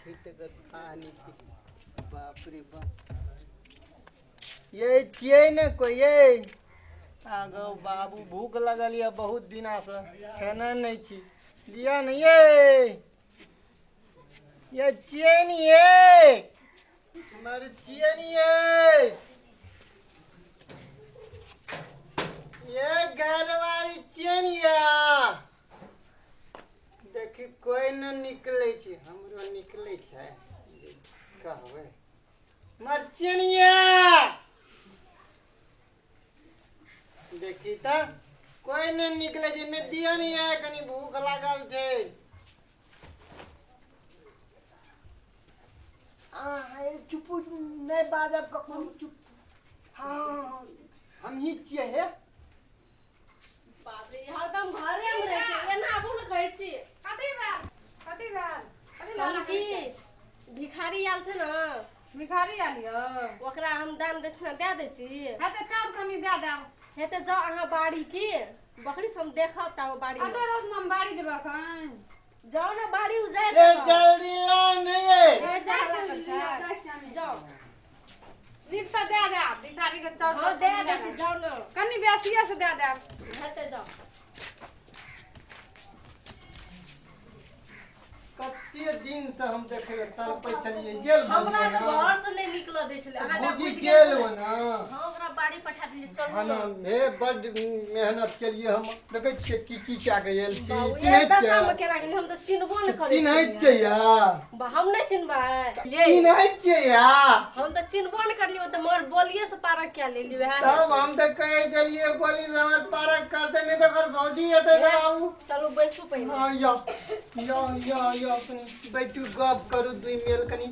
देखी तकर थाह नहि छै। बाप रे बाप, ये छियै ने कोइ? ये आगो बाबू, भूख लगल यऽ, बहुत दिनासँ खेने नहि छी। दिअ ने ये। ये छियै ने ये? मर छियै ने ये? ये घरवाली छियै ने ये? देखी, कोइ ने निकलै छै, हमरो निकलै छै। कहबै मर छियै ने ये? देखी तऽ कोइ नहि निकलै छै। नहि दिअ ने ये, कनि भूख लागल छै। आ चुप, नहि बाजब कखनो, चुप। हँ, हमही छियै हे। बाप रे, हरदम घरे में रहै छै, एना आबू ने कहै छी। कथी भेल? कथी भेल? कथी कहलहुँ लहला की करै छियै? भिखारी आयल छै ने। भिखारी आयल यौ? ओकरा हम दान दक्षिणा दए दै छी। हेतै चाउर कनि दए देब। हेतै, जाउ अहाँ बाड़ी की बकरी सब हम देखब ताबे बाड़ी अते रौदमे हम बाड़ी जेबै एखन? जाउ ने बाड़ी उजाड़ि ए देब। जल्दी ला ने ये। ए, जाइ जा छियै, हल्ला जाइ करै छै। छियै हमे। जाउ। नीकसँ दए देब भिखारीके चाउर। हँ, दए दै छी, जाउ ने। कनि बेसिए से दए देब। हेतै, जाउ। कते दिन से हम देखै लए तड़पै छलियै, गेल हमरा भौजी तऽ ने? घर से नहि निकलऽ दै छलै अहाँ। भौजी बुझि गेल गेल हो ने? हँ, ओकरा बाड़ी पठा देलियै, चलू हँ ने। ने, हे बड्ड मेहनत केलियै हम। देखै छियै की की कए के आयल छी। बाबू, चिन्है एक दशा छियै? मे केना गेलियै, हम तऽ चिन्हबो नहि करै चिन्है छलियै। छियै या? बा, हम नहि चिन्हबै ये। चिन्है छियै या? हम तऽ चिन्हबो नहि करलियै, तऽ मगर बोलिए से पारक कए लेलियै वएह। तब हम तऽ कहै छलियै बोली से हमर पारक करतै, नहि तऽ ओकर भौजी एतै तऽ बाबू। चलू, बैसू पहिने। हँ, यौ यौ यौ यौ, कनि बैठू, गप करू दुई मेल कनि।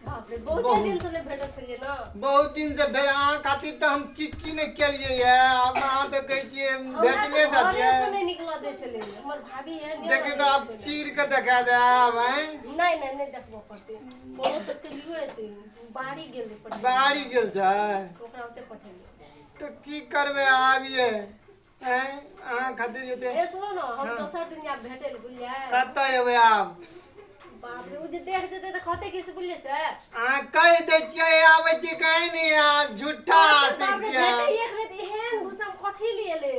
बाप रे, बहुते बहुत। दिन से नहि भेटल छलियै ने। बहुत दिन से भेल। अहाँ खातिर तऽ हम की की नहि केलियै ये। आब अहाँ तऽ कहै छियै हमरा भेटले तऽ टा घरे से छियै। नहि निकलऽ दै छलै हमर भाभी एहन नहि। देखी तऽ आब चीर के देखा देब आँय। नहि नहि नहि, देखबऽ पड़तै। कोनो से चलियो एतै, बाड़ी गेलै पठेलियै। बाड़ी गेल छै? ओकरा ओते पठेलियै। तऽ की करबै आब ये आँय, अहाँ खातिर जेतै। ए सुनू ने, हम हाँ। दोसर दिन आब भेटै लए, बुझलियै? कतऽ एबै आब? बाप रे, ओ जे देख जेतै तऽ कहतै की से, बुझलियै से? अहाँ कहि दै छियै आबै छी, कहीं नहि आ झूठा बाप आशिक रे, छियै। भेटै एक राति एहन गुस्सा मे कथी लिए ले।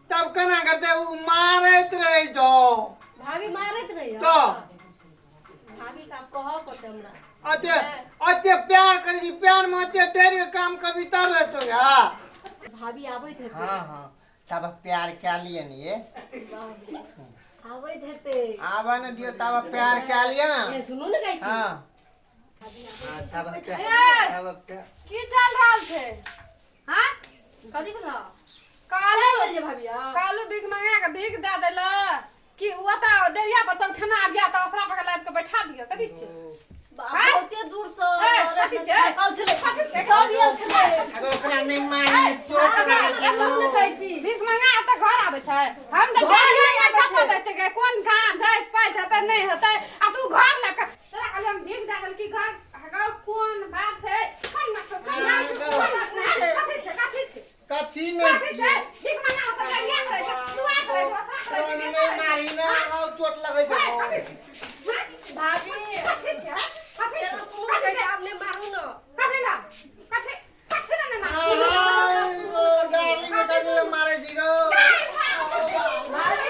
तब केना करतै? ओ मारैत रहै छौ। भाभी मारैत रही? तऽ? भाभी के आब कहऽ पड़तै हमरा। अते अते प्यार करै छी, प्यार मे अते डरि के काम करबी तब हेतौ या? भाभी आबैत हेतै। हाँ हाँ, तब प्यार कए लिए ने ये। बाप रे, आबैत हेतै। आबऽ ने दियौ, तब प्यार कए लिए ने। ए सुनू ने, कहै छी। हाँ। भाभी हाँ, आबैत तब हेतै। ए! तब प्यार की चल रहल छै? हाँ? कथी भेलौ? कालू। बोलिए भाभी। हाँ। कालू भीख मंगा के भीख दए देला कि ओतऽ डेढ़िया पर चौठना आबिया तऽ ओसरा पर लाबि के बैठा दियौ? कथी छै? बाप, हाँ? बहुते दूर से ए, कथी छै? थाकल छलै। कथी छै? तब आयल छलै। अगर ओकरा नहि मारली, चोट लागल छै। हम नहि कहै छी। भीख मंगा तऽ घर आबै छै? हम तऽ घर डेढ़िया नहि आबै कप्पा छै। दै छै गे, कोन काम जाइत पाइत हेतै नहि हेतै आ तू घर लऽ कऽ तोरा कहलियै हम भीख दए देल कि घर हगाउ? कोन बात छै? कोन बात छै? कोन बात छै? कोन बात छै? कथी छै? कथी छै? कथी नहि कथी छै? भीख मंगा तऽ डेढ़िया करै छै, तू आइ करै छै, ओसरा करै छै, तोरा नहि मारी ने, आउ चोट लगै छै। हे, कथी छै? भाभी। कथी छै? हे? कथी तेना छै? सुनू ने, कहै छी, आब नहि मारू ने। कथी बा? कथी कथी ने मार? डार्लिंग, कथी लए मारै छी गो? भाभी,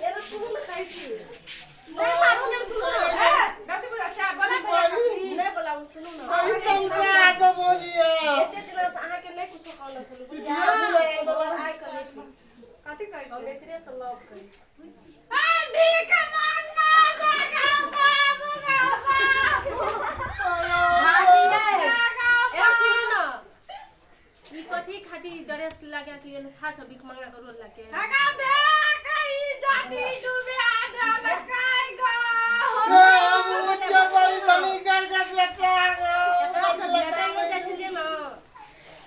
एना सुनू ने, कहै छी, नहि मारू ने, सुनू ने। ए, बेसी बुझै छै, बोला भैया कथी? नहि बोलाबू, सुनू ने। अभी तुम क्या तो बोलिए। एते दिना से अहाँके नहि कुछो कहने छलहुँ, बुझलियै? मगर आइ कहै छी। कथी कहै हम छै? एकरे से लव करै छी। ए, भीख मांगना जगह बाबू गो बाबू। भाभी यै, ए सुनू ने, ई कथी खातिर ड्रेस लगा के गेल था छ भीख मंगा के रोल लगे? हगा भेक ई जाति डूबे देलकै गो। मुझे बड़ी धनी कर के बेटा गो। एकरा से भेटै नहि जाइ छलियै ने,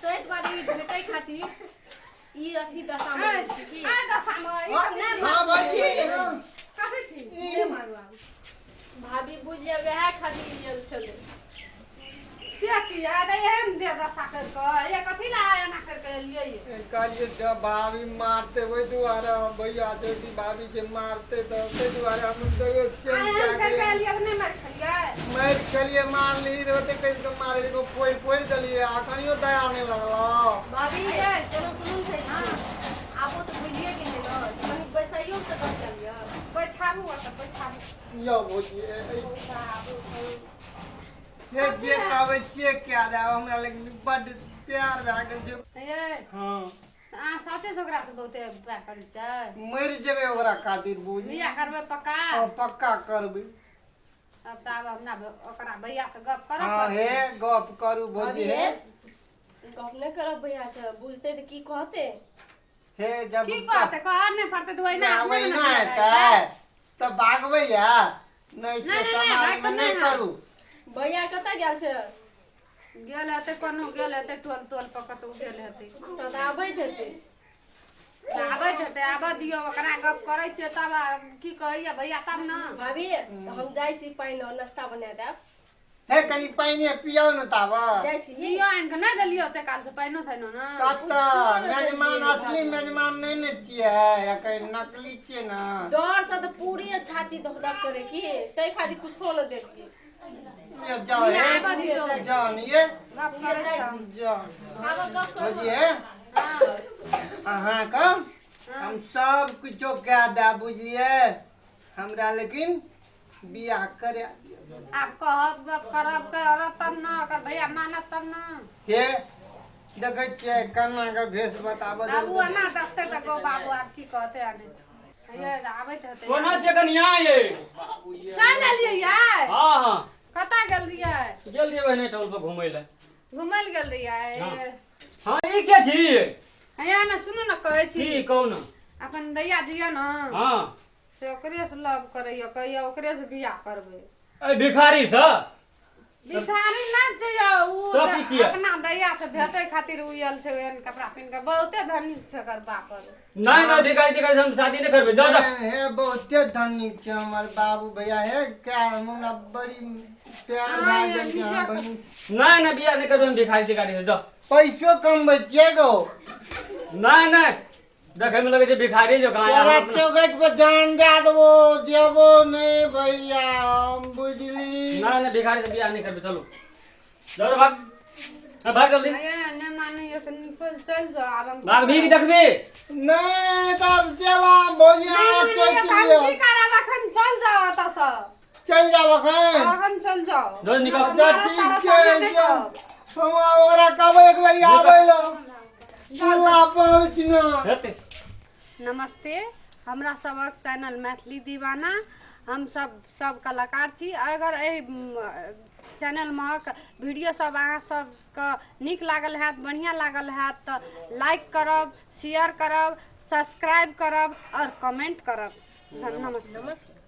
ताहि दुआरे ई भेटै खातिर ई अथी दशा मे रहै छै की। आइ दशामे ई हम कथी नहि छी? हाँ भौजी, हाँ। कथी छी? नहि मारू आब। भाभी, बुझि जाय वएह खातिर गेल छलै। से की अरे एहन दे दशा करि कऽ ये कथी लए एना करि कऽ एलियै ये? कहलियै जब भाभी मारते ओहि दुआरे भैया छै कि भाभी छै मारते तऽ ताहि दुआरे हम ड्रेस आ चेंज एहन कए करि कऽ के एलियै तऽ नहि मारि खेलियै मारि खेलियै मारली रे ओते कहि कऽ मारली एगो फोड़ि फोड़ि देलियै आ कनियो दया नहि लगलो। भाभी अये। कोनो सुनू छै आबो तऽ बुझिए गेलियै ने कनि बैसाइयो तऽ कम चलियै। बैठाबू ओतऽ बैठाबू। यौ भौजी हे जे कहबै से कए देब हमरा लेकिन बड्ड प्यार भए गेल छै। ये हँ अहाँ साथे ओकरा से बहुते प्यार करै छै। मरि जेबै ओकरा खातिर बुझ। बियाह करबै पक्का? हँ, पक्का करबै। अब तऽ आब हमरा ओकरा भैया से गप करऽ हँ पड़तै। हे गप करू भौजी। भाभी हे गप नहि करब भैया से बुझते तऽ की कहते? हे जब की कहतै कहऽ नहि पड़तै तऽ ओहिना अपने ओहिना ने बियाह हेतै तऽ भागबै या नहि नहि, छै नहि, समाजमे भागि कऽ नहि नहि करू। भैया कतऽ गेल छै? गेल हेतै कोनो गेल हेतै टोल तोल पर कतहु गेल हेतै। तऽ आबैत हेतै। तऽ आबैत हेतै आबऽ दियौ ओकरा गप करै छियै तब की कहैया भैया तब ने। भाभी तऽ हम जाइ छी पानि और नाश्ता बना देब। हे कनि पानि पियाउ ने ताबऽ। जाइ छी। लियो आनि कऽ नहि देलियौ ओते काल से पानिओ तानिओ ने। कतऽ मेजमान असली मेजमान नहि ने छियै एखन नकली छियै ने। डर से तऽ पूरे छाती धक धक करे की ताहि खातिर कुछो न देलियै। ये जाओ हे आबऽ दियौ जाओ ने ये गप करै छी। जाओ आब गप करू। भौजी हे अहाँके हम सब किछो कए देब बुझलियै हमरा लेकिन बियाह करे दियौ। आब कहब गप करब करब तब ने ओकर भैया मानत तब ने। हे देखै छियै केना के भेष बताबऽ आब ओ देलकै। एना देखतै तऽ गौ बाबू आब की कहतै आ नहि हे आबैत हेतै। कोना छै कनिया ये? बाबू ये चलि एलियै यै? हँ हँ। कतऽ गेल रहियै? गेल रहियै ओहिने टोल पर घुमै लए। घुमै लए गेल रहियै? हँ। हँ ई के छी? हैया ने सुनू ने कहै छी। की कहू ने। अपन दैया जी यऽ ने हँ से ओकरे से लव करैया कहैया ओकरे से बियाह करबै। एहि भिखारी से? भिखारी नहि छै यौ उ तो की छियै? अपना दैया से भेटै खातिर उ आयल छै एहन कपड़ा पहिन कऽ बहुते धनिक छै ओकर बाप आर। नहि नहि भिखारी तिखारी से हम शादी नहि करबै जाउ जाउ। हे बहुते धनिक छै हमर बाबू भैया हे क्या हमरा बड़ी प्यार भए गेल छै अहाँ बहिन। नहि नहि बियाह नहि करबै हम भिखारी तिखारी से जाउ। पैसो कमबै छियै गो? नहि नहि देखै मे लगै छै भिखारी जकाँ तोरा चौखट पर जान दए देबो जेबो नहि भैया हम बुझली। नहि नहि भिखारी से बियाह नहि करबै चलू जाउ रे भाग ए, भाग जल्दी। हैया नहि मानैया से निकल चलि जाउ आब हम भाग भीख देखबी। नहि तब जेबा भौजी नहि अहाँ मानैया सोचि तऽ हम लियौ। की करब एखन चल जाउ एतऽसँ। चलि जाब एखन? एखन चलि जाउ। जाउ निकल। अच्छा मारत ठीक तारत छै तऽ नहि जाउ। देखब। हमरा ओकरा कहबै एक बेरी आबै लए चूल्हा पहुँच ने। हेतै। नमस्ते हमरा सबक चैनल मैथिली दीवाना हम सब सब कलाकार छी। अगर एहि चैनल महक वीडियो सब अहाँ सबके नीक लागल हैत बढ़िआँ लागल हैत तऽ लाइक करब शेयर करब सब्सक्राइब करब और कमेंट करब। नमस्ते। नमस्कार।